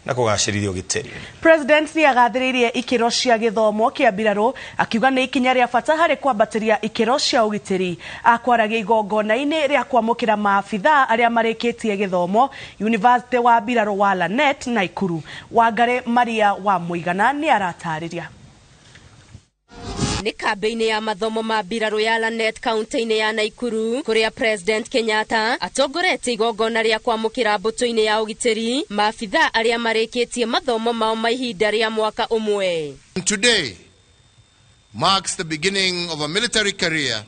Na kũgacĩrithia ũgitĩri. President nĩ agathĩrĩirie ikĩro cia gĩthomo kĩa mbirarũ, akiuga nĩ ikinya rĩa bata harĩ kwambatĩria ikĩro cia ũgitĩri. Akwaragia igongona-inĩ rĩa kwamũkĩra maabithaa arĩa marĩkĩtie gĩthomo University wa mbirarũ wa Lanet, Naikuru. Wangari Maria wa Mũigana nĩ aratarĩria. Nĩ kambĩ-inĩ ya mathomo ma mbirarũ ya Lanet kaunti-inĩ ya Naikuru, kũrĩa President Kenyatta atongoretie igongona rĩa kwamũkĩra mbũtũ-inĩ ya ũgitĩri maabithaa arĩa marĩkĩtie mathomo mao ma ihinda rĩa mwaka ũmwe. Today marks the beginning of a military career,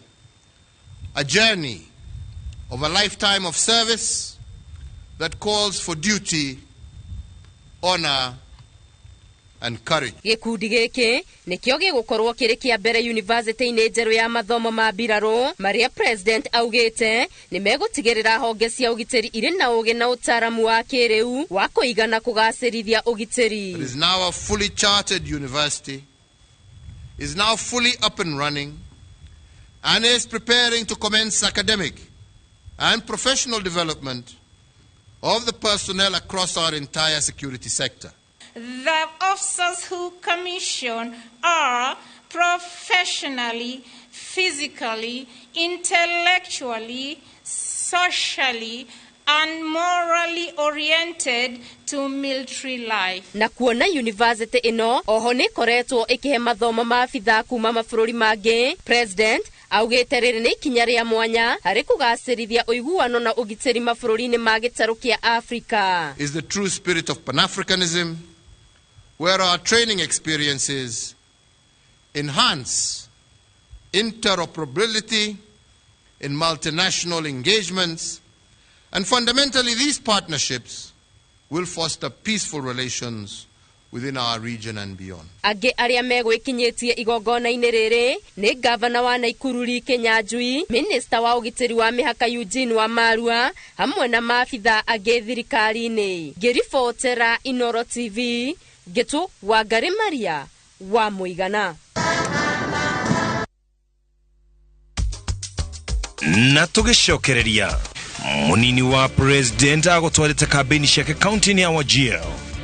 a journey of a lifetime of service that calls for duty, honor, and courage. Gĩkundi gĩkĩ nĩkĩo gĩgũkorwo kĩrĩ kĩa mbere yunivasĩtĩ-inĩ njerũ ya mathomo ma mbirarũ, marĩa President augĩte nĩ megũtigĩrĩra honge cia ũgitĩri irĩ na ũgĩ na ũtaaramu wa kĩrĩu wa kũigana kũgacĩrithia ũgitĩri. It is now a fully chartered university, is now fully up and running, and is preparing to commence academic and professional development of the personnel across our entire security sector. The officers who commission are professionally, physically, intellectually, socially, and morally oriented to military life. Na kuona university ĩno oho nĩ ĩkoretwo ĩkĩhe mathomo ma abithaa kuma mabũrũri mangĩ, President augĩte rĩrĩ nĩ ikinya rĩa mwanya harĩ kũgacĩrithia ũiguano na ũgitĩri mabũrũri-inĩ ma gĩtarũ kĩa Afrika. Is the true spirit of Pan-Africanism, where our training experiences enhance interoperability in multinational engagements, and fundamentally these partnerships will foster peaceful relations within our region and beyond. Angĩ arĩa megwĩkinyĩtie igongona-inĩ rĩrĩ nĩ ngavana wa Naikuru Lee Kinyanjui, minista wa ũgitĩri wa mĩhaka Eugene Wamalwa, hamwe na maabithaa angĩ thirikari-inĩ. Ngĩribotera Inoro TV, ngĩtũ Wangari Maria wa Mũigana. Na tũgĩcokereria, mũnini wa president agũtwarĩte kambĩini ciake kaunti-inĩ ya Wajir.